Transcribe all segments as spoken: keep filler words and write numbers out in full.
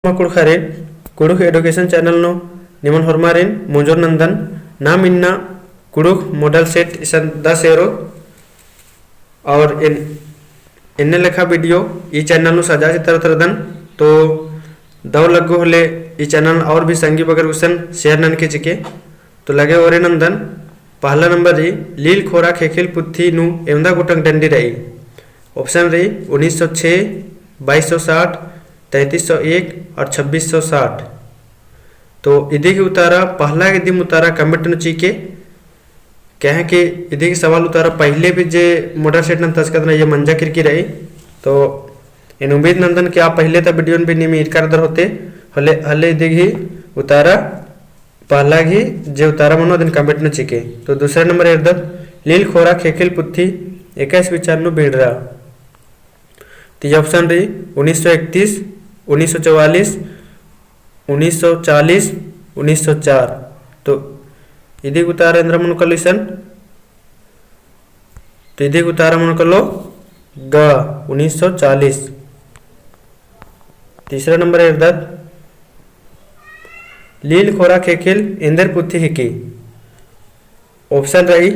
कुँड़ुख़ारिन, कुँड़ुख़ education channel नू निमन होरमारिन मोंजोर नन्दन। नाम इन्ना कुँड़ुख़ model set इसन दस एरो। और एन-, एन्ने लेखा video ई channel नू सजा चितर तरदन। तो दव लग्गो होले ई channel और भी संगी बगर गुसन share ननके चिके। तो लगे ओरे नन्दन, पहला नंबर रई, लील खोरा ख़ेख़ेल पुथी नू एवंदा गोटंग डंडी रई। Option रई उन्नीस सौ छः, बाईस सौ साठ, तैंतीस सौ एक और छब्बीस सौ साठ। तो इदी गही उतारा, पहला गही दिम उतारा comment नू चिके, काहे कि इदी गही सवाल उतारा पहिले भी जे model set नन्तस्कत ना, ये मंजा केरकी रई। तो एन उम्मीद नन्दन कि आ पहिले ता video भी नीम ईरका रअदर होले, हले, हले इदी गही उतारा पहला गही जे उतारा मनो अदिन comment नू चिके। तो दूसरा नंबर एरदत, लील खोरा ख़ेख़ेल पुथी एका ईस्वी चान नू बीड़रा। तो ई option रई उन्नीस सौ इकतीस, उन्नीस सौ चौवालीस, उन्नीस सौ चालीस, उन्नीस सौ चार। तो इदी गही उतारा एन्दरा मनो कालो इसन। तो इदी गही उतारा मनो कालो ग, उन्नीस सौ चालीस। तीसरा नंबर एरदत, लील खोरा ख़ेख़ेल एन्देर पुथी हिकी। Option रई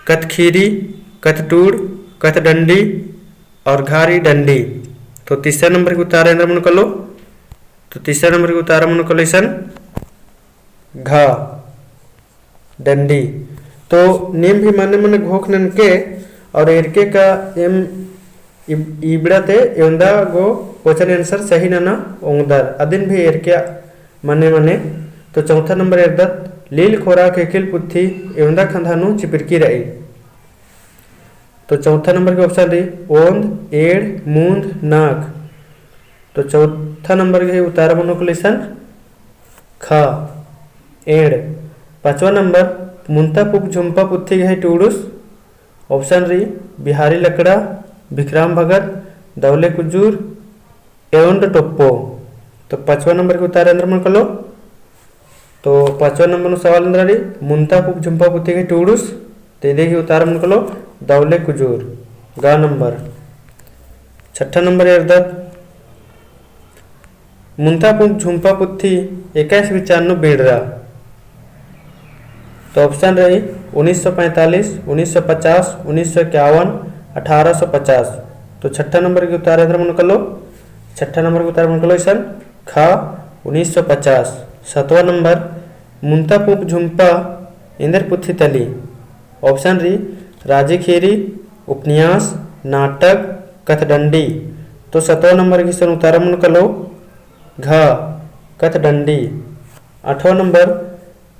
कत्थख़ीरी, कत्थटूड़, कत्थडंडी और घारी डंडी। तो तीसरा नंबर गही उतारा एन्दरा मनो कालो, तो तीसरा नंबर गही उतारा मनो कालो इसन घ, डंडी। तो नीम भी मने मने घोख ननके और एरके का एम इब-, इबड़ा ती एवंदा गो question answer सही नना ओंगदर। अदिन भी एरके मने मने। तो चौथा नंबर एरदत, लील खोरा ख़ेख़ेल पुथी एवंदा खंधा नू चिपिरकी रई। तो चौथा नंबर गही option रई ओन्द, एंड़, मून्द, नाख़। तो चौथा नंबर गही उतारा मनो कालो इसन ख, एंड़। पाँचवा नंबर, मुन्ता पूँप झुम्पा पुथी गही टूड़ुस। Option रई बिहारी लकड़ा, भिखराम भगत, दौले कुजूर, एवंड टोप्पो। तो पाँचवा नंबर गही उतारा एन्दरा मनो कालो। तो पाँचवा नंबर नू सवाल एन्दरा रई, मुन्ता पूँप झुम्पा पुथी गही टूड़ुस। तो इदी गही उतारा मनो कालो दौले कुजूर, ग नंबर। छठा नंबर एरदत, मुन्ता पूँप झुम्पा पुथी एका ईस्वी चान नू बीड़रा। तो option रई उन्नीस सौ पैंतालीस, उन्नीस सौ पचास, उन्नीस सौ इक्यावन, अठारह सौ पचास। तो छठा नंबर गही उतारा एन्दरा मनो कालो, छठा नंबर गही उतारा मनो कालो इसन ख, उन्नीस सौ पचास। सतवा नंबर, मुन्ता पूँप झुम्पा एन्देर पुथी तली। Option रई राजी ख़ीरी, उपन्यास, नाटक, कत्थडंडी। तो सतवा नंबर गही इसन उतारा मनो कालो घ, कत्थडंडी। आठवा नंबर,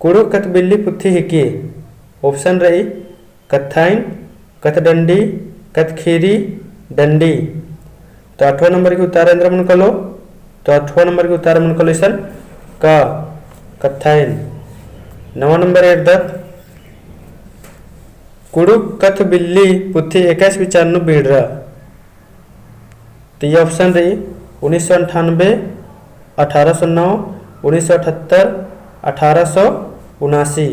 कुँड़ुख़ कत्थबिल्ली पुथी हिकी। Option रई कत्थाइन, कत्थडंडी, कत्थख़ीरी, डंडी। तो आठवा नंबर गही उतारा एन्दरा मनो कालो, तो आठवा नंबर गही उतारा मनो कालो इसन क, कत्थाइन। नवा नंबर एरदत, कुँड़ुख़ कत्थबिल्ली पुथी एका ईस्वी चान नू बीड़रा। तो ई option रई उन्नीस सौ अंठानबे, अठारह सौ नौ, उन्नीस सौ अठहत्तर, अठारह सौ उनासी।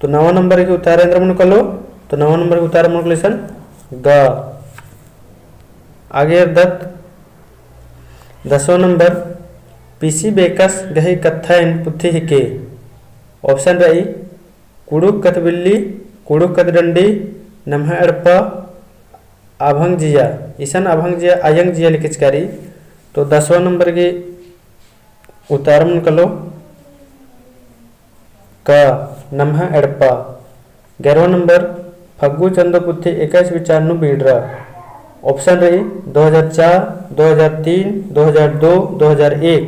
तो नवा नंबर गही उतारा एन्दरा मनो कालो, तो नवा नंबर गही उतारा मनो कालो इसन ग। आगे एरदत दसवा नंबर, पीसी बेकस गही कत्थाइन पुथी हिके। Option रई कुँड़ुख़ कत्थबिल्ली, कुँड़ुख़ कत्थडंडी, नम्हा एड़पा, अभंग जिया। इसन अभंग जिया, अयंग जिया लिखचका रई। तो दसवा नंबर गही उतारा मनो कालो क, नम्हा एड़पा। ग्यारहवा नंबर, फग्गु चंदो पुथी एका ईस्वी चान नू बीड़रा। Option रई दो हज़ार चार, दो हज़ार तीन, दो हज़ार दो, दो हज़ार एक।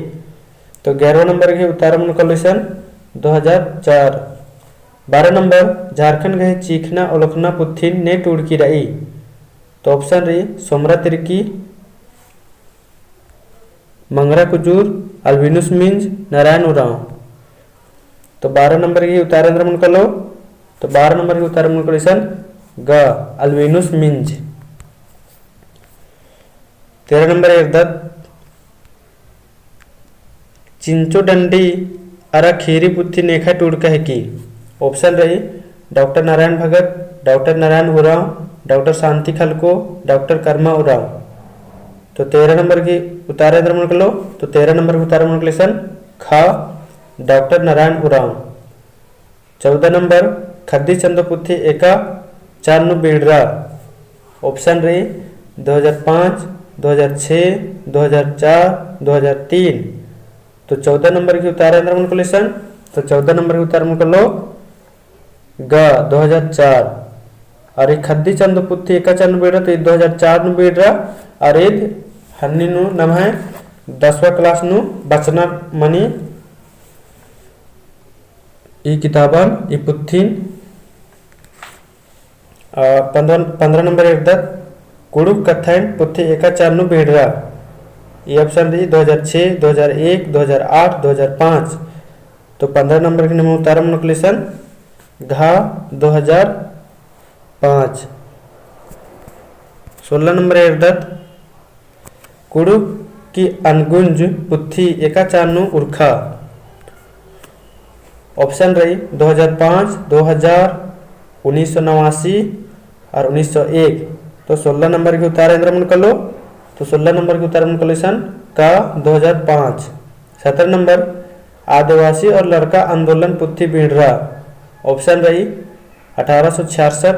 तो ग्यारहवा नंबर गही उतारा मनो कालो इसन दो हज़ार चार। बारह नंबर, झारखंड गही चीखना ओलखना पुथिन ने टूड़की रई। तो option रई सोमरा तिर्की, मंगरा कुजूर, अल्बिनुस मिंज, नारायण उरांव। तो बारह नंबर गही उतारा एन्दरा मनो कालो, तो बारह नंबर गही उतारा मनो कालो इसन ग, अल्बिनुस मिंज। तेरह नंबर एरदत, चिंचो डंडी अरा खीरी पुथी नेखय टूड़का हेकी। Option रई डॉक्टर नारायण भगत, डॉक्टर नारायण उरांव, डॉक्टर शांति खलको, डॉक्टर कर्मा उरांव। तो तेरह नंबर की उतारा एन्दरा मनो कालो, तो तेरह नंबर की उतारा मनो कालो इसन ख, डॉक्टर नारायण उराँव। चौदह नंबर, खद्दी चंदो पुथी एका चान नू बीड़रा। Option रई दो हजार पाँच, दो हजार छः, दो हजार चार, दो हजार तीन। तो चौदह नंबर की उतारा एन्दरा मनो कालो इसन, तो चौदह नंबर की उतारा मनो कालो ग, दो हजार चार। और ई खद्दी चंदो पुथी एका चान नू बीड़रा, तो ई दो हजार चार नू बीड़रा, और ईद हन्नी नू नम्है दसवाँ class नू बचना मनी। ई किताबन, ई पुथिन, आ, पन्द्रह, पन्द्रह नंबर एरदत, कुँड़ुख़ कत्थन पुथी एका चान नू बीड़रा। ई option रई दो हजार छः, दो हजार एक, दो हजार आठ, दो हजार पाँच। तो पन्द्रह नंबर की नम्है उतारा मनो कालो इसन घ, दो हजार पाँच। सोलह नंबर एरदत, कुँड़ुख़ की अनगुंज पुथी एका चान नू उरखा। Option रई दो हजार पाँच, दो हजार, उन्नीस सौ नवासी और उन्नीस सौ एक। तो सोलह नंबर की उतारा एन्दरा मनो कालो, तो सोलह नंबर की उतारा मनो कालो इसन क, दो हजार पाँच। सत्रह नंबर, आदिवासी और लड़का आंदोलन पुथी बीड़रा। Option रई अठारह सौ छियासठ,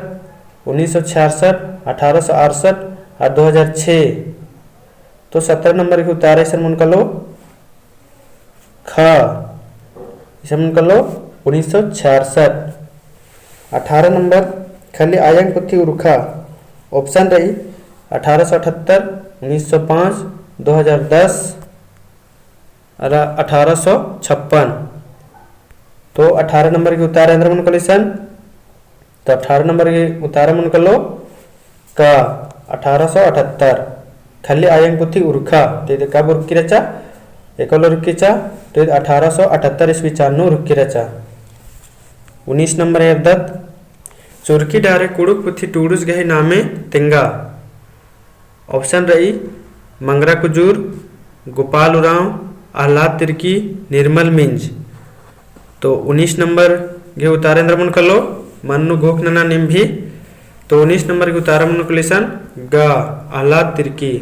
उन्नीस सौ छियासठ, अठारह सौ अड़सठ और दो हजार छः। तो सत्रह नंबर की उतारा इसन मनो कालो ख, इसन मनो कालो उन्नीस सौ छियासठ। अठारह नंबर, खली आयंग पुथी उरखा। Option रई अठारह सौ अठहत्तर, उन्नीस सौ पाँच, दो हजार दस, अरा अठारह सौ छप्पन। तो अठारह नंबर की उतारा एन्दरा मनो कालो इसन, तो अठारह नंबर की उतारा मनो कालो क, अठारह सौ अठहत्तर। खली आयंग पुथी उरखा, तो ईद कब उरखी रहचा? एका उल्ला उरखी रहचा, तो ईद अठारह सौ अठहत्तर ईस्वी चान नू उरखी रहचा। उन्नीस नंबर एरदत, चुरकी डहरे कुँड़ुख़ पुथी टूड़ुस गही नामे तेंगा। Option रई मंगरा कुजूर, गोपाल उराँव, अहलाद तिर्की, निर्मल मिंज। तो उन्नीस नंबर गे उतारा एन्दरा मनो कालो, मन्नू घोख नना नीम भी। तो उन्नीस नंबर गे उतारा मनो कालो इसन ग, अहलाद तिर्की।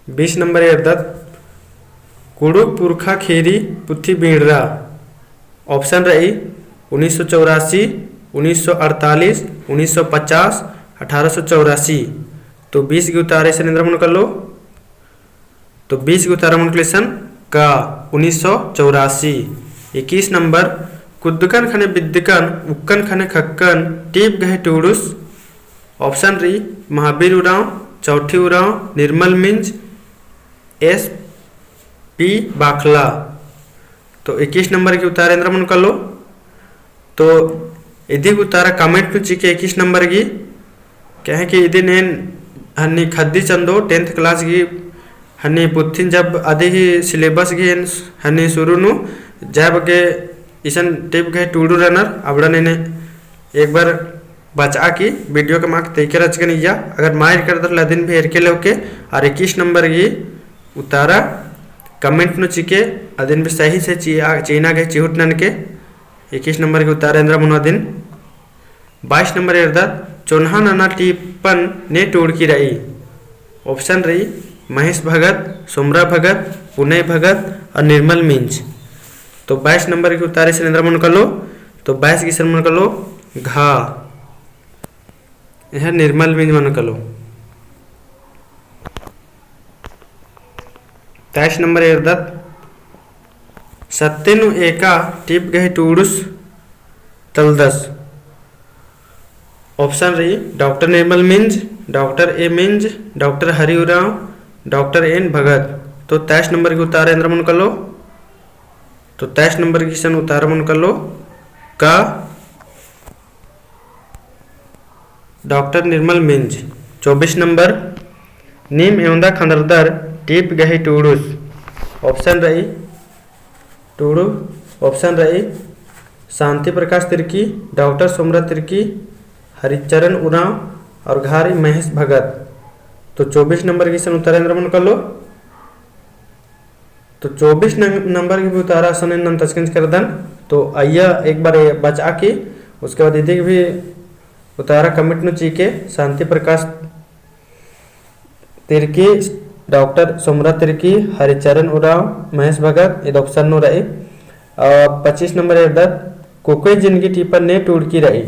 बीस नंबर एरदत, कुँड़ुख़ पुरखा ख़ीरी पुथी बीड़रा। Option रई उन्नीस सौ चौरासी, उन्नीस सौ अड़तालीस, उन्नीस सौ पचास, अठारह सौ चौरासी। तो बीस गे उतारा इसन एन्दरा मनो कालो, तो बीस गे उतारा मनो कालो इसन क, उन्नीस सौ चौरासी। इक्कीस नंबर, कुद्दकन ख़ने बिद्दकन, उक्कन ख़ने ख़क्कन, टीप गही टूड़ुस। Option रई महाबीर उराँव, चौठी उराँव, निर्मल मिंज, एस पी बाखला। तो इक्कीस नंबर गे उतारा एन्दरा मनो कालो। तो इदी गे उतारा comment नू चिके इक्कीस नंबर गे। कहे कि इदिन एन हन्नी ख़द्दी चंदो tenth class गे हन्नी पुथिन जब अदी ही syllabus गे एन हन्नी शुरू नू जब गे इसन टीप गही टूड़ू रअनर अबड़न एन एक बार बचआ की video के माख़ तइके रहचकन इया। अगर मायर करदर अदिन भी एरके लेवके। और इक्कीस नंबर गे उतारा comment नू चिके, अदिन भी सही से चिआ-, चिअना गे चिहुट ननके। इक्कीस नंबर गे उतारा एन्दरा मनो अदिन। बाईस नंबर एरदत, चोन्हा नना टीपन ने टूड़की रई। Option रई महेश भगत, सोमरा भगत, पुनई भगत और निर्मल मिंज। तो बाईस नंबर गे उतारा इसन एन्दरा मनो कालो, तो बाईस गे इसन मनो कालो घ। एहर निर्मल मिंज मनो कालो। तेईस नंबर एरदत, सत्ते नू एका टीप गही टूड़ुस तलदस। Option रई डॉक्टर निर्मल मिंज, डॉक्टर ए मिंज, डॉक्टर हरि उराँव, डॉक्टर एन भगत। तो तेईस नंबर गे उतारा एन्दरा मनो कालो, तो तेईस नंबर गे इसन उतारा मनो कालो क, डॉक्टर निर्मल मिंज। चौबीस नंबर, नीम एवंदा खंदरदर टीप गही टूड़ुस। Option रई टूड़ू, option रई शांति प्रकाश तिर्की, डॉक्टर सोमरा तिर्की, हरिचरण उराँव और घ रई महेश भगत। तो चौबीस नंबर गे इसन उतारा एन्दरा मनो कालो। तो चौबीस नं-, नंबर गे भी उतारा असन एन नन्तचकन चिकरदन। तो अइया एक बार बचआ की, उसके बाद इदी गे भी उतारा comment नू चिके शांति प्रकाश तिर्की, डॉक्टर सोमरा तिर्की, हरिचरण उराँव, महेश भगत, ईद option नू रई। और पच्चीस नंबर एरदत, कोकोय जिनगी टीपन ने टूड़की रई।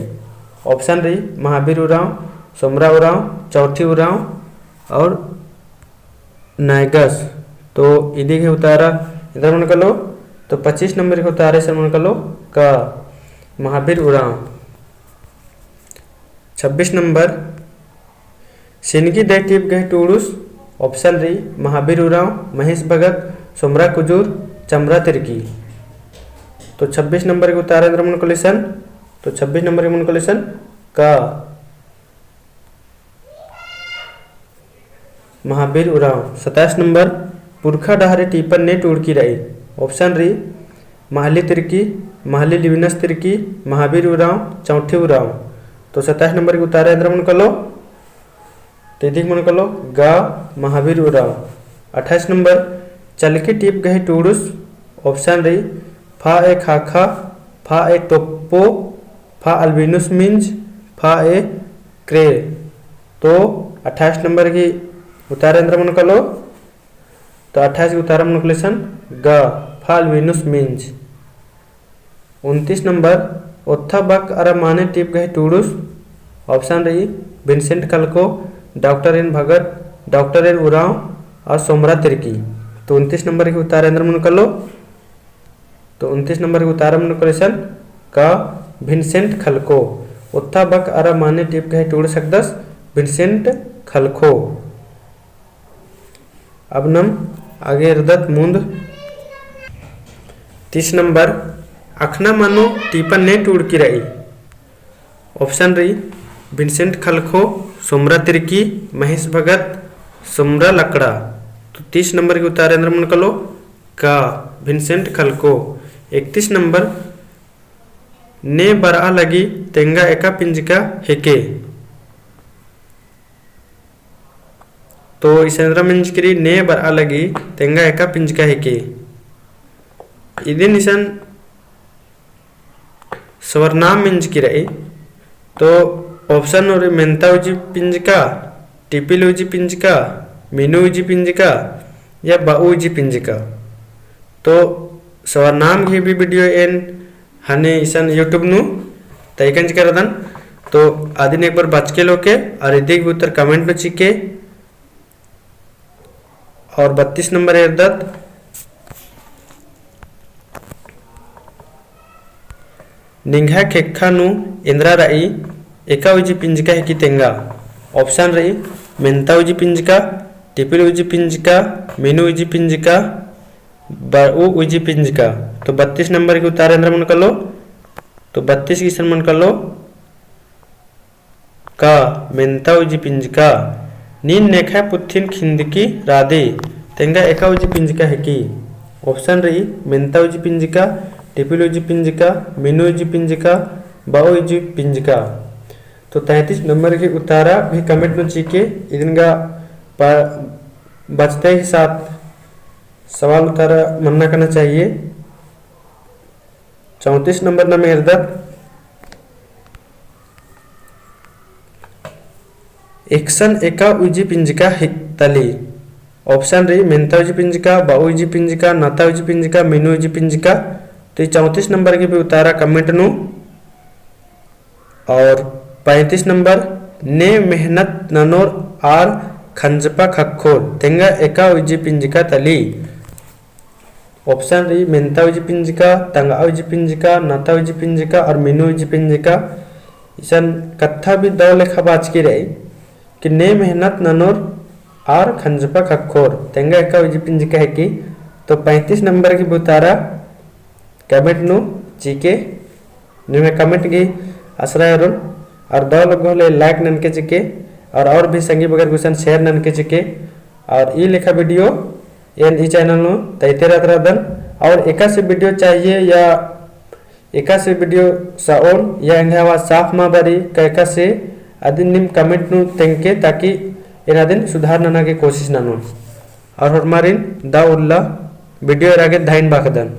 Option रई महाबीर उराँव, सोमरा उराँव, चौठी उराँव और नायगस। तो इदी गही उतारा एन्दरा मनो कालो, तो पच्चीस नंबर गही उतारा इसन मनो कालो क, महाबीर उराँव। छब्बीस नंबर, सिनगी दय टीप गही टूड़ुस। Option रई महाबीर उराँव, महेश भगत, सोमरा कुजूर, चमरा तिर्की। तो छब्बीस नंबर गही उतारा एन्दरा मनो कालो इसन, तो छब्बीस नंबर गही मनो कालो इसन क, महाबीर उराँव। सताइस नंबर, पुरखा डहरे टीपन ने टूड़की रई। Option रई महली तिर्की, महली लिविनस तिर्की, महाबीर उराँव, चौठी उराँव। तो सताइस नंबर गही उतारा एन्दरा मनो कालो, तो इदी गही मनो कालो ग, महाबीर उराँव। अट्ठाईस नंबर, चलकी टीप गही टूड़ुस। Option रई फा ए खाखा, फा ए टोप्पो, फा अल्बिनुस मिंज, फा ए क्रे। तो अट्ठाईस नंबर गही उतारा एन्दरा मनो कालो, तो अट्ठाईस गही उतारा मनो कालो इसन ग, फा अल्बिनुस मिंज। उनतीस नंबर, ओत्था बक अरा माने टीप गही टूड़ुस। Option रई विंसेंट खलखो, डॉक्टर एन भगत, डॉक्टर एन उराँव और सोमरा तिर्की। तो उनतीस नंबर गही उतारा एन्दरा मनो कालो, तो उनतीस नंबर गही उतारा मनो कालो इसन क, विंसेंट खलखो। ओत्था बक अरा माने टीप गही टूड़ुस हिकदस विंसेंट खलखो। अब नम आगे एरदत मुन्द। तीस नंबर, अखना मनो टीपन ने टूड़की रई। Option रई विंसेंट खलखो, सोमरा तिर्की, महेश भगत, सोमरा लकड़ा। तो तीस नंबर गही उतारा एन्दरा मनो कालो क, विंसेंट खलखो। इकतीस नंबर, ने बरआ लगी तेंगा एका पिंजका हेके। तो इसन एन्दरा मिंजकी रई, ने बरआ लगी तेंगा एका पिंजका हेके। इदिन इसन सर्वनाम मिंजकी रई। तो option नू रई मेन्ता उजी पिंजका, टिपिल उजी पिंजका, मिनु उजी पिंजका या बाऊ उजी पिंजका। तो सर्वनाम गही भी video एन हने इसन YouTube नू तइकन चिका रअदन। तो अदिन एक बार बचके लोके और इदी गही उत्तर comment नू चिके। और बत्तीस नंबर एरदत, निंग्है ख़ेक्खा नू एन्दरा रई, एका उजी पिंजका हेकी तेंगा। Option रई, मेन्ता उजी पिंजका, टिपिल उजी पिंजका, मिनु उजी पिंजका, बाऊ उजी पिंजका। तो बत्तीस नंबर गही उतारा एन्दरा मनो कालो, तो बत्तीस गही इसन मनो कालो, का, मेन्ता उजी पिंजका। नीन नेखय पुथिन खिंदकी रादी, तेंगा एका उजी पिंजका हेकी। Option रई, मेन्ता उजी पिंजका, टिपिल उजी पिंजका, मिनु उजी पिंजका, बाऊ उजी पिंजका। तो तैंतीस नंबर गही उतारा भी comment नू चिके, इदिन गा प-, बचते ही साथ सवाल उतारा मन्ना करना चाहिए। चौंतीस नंबर नम एरदत, एकसन एका उजी पिंजका ही तली। Option रई, मेन्ता उजी पिंजका, बाऊ उजी पिंजका, नता उजी पिंजका, मिनु उजी पिंजका। तो ई चौंतीस नंबर गही भी उतारा comment नू। और पैंतीस नंबर, ने मेहनत ननोर आर खंजपा खक्खोर, तेंगा एका उजी पिंजका तली। Option रई, मेन्ता उजी पिंजका, तंगआ उजी पिंजका, नता उजी पिंजका और मिनु उजी पिंजका। इसन कत्था भी दव लेखा बाचकी रई कि ने मेहनत ननोर आर खंजपा खक्खोर, तेंगा एका उजी पिंजका हेकी। तो पैंतीस नंबर गही भी उतारा comment नू चिके, निम्है comment गही असरा एरोन, और दव लोग होले like ननके चिके, और, और भी संगी बगर गुसन share ननके चिके, और ई लेखा video एन ई channel नू तैते रहत रअदन, और एकासे video चाहिए या एकासे video सओन या एंग्है आवाज साफ मा बरई का एकासे अदिन नीम comment नू तेंगके, ताकि एन अदिन सुधार नना गे कोशिश ननोन। और होरमारिन दव उल्ला video एरा गे धइन बअदन।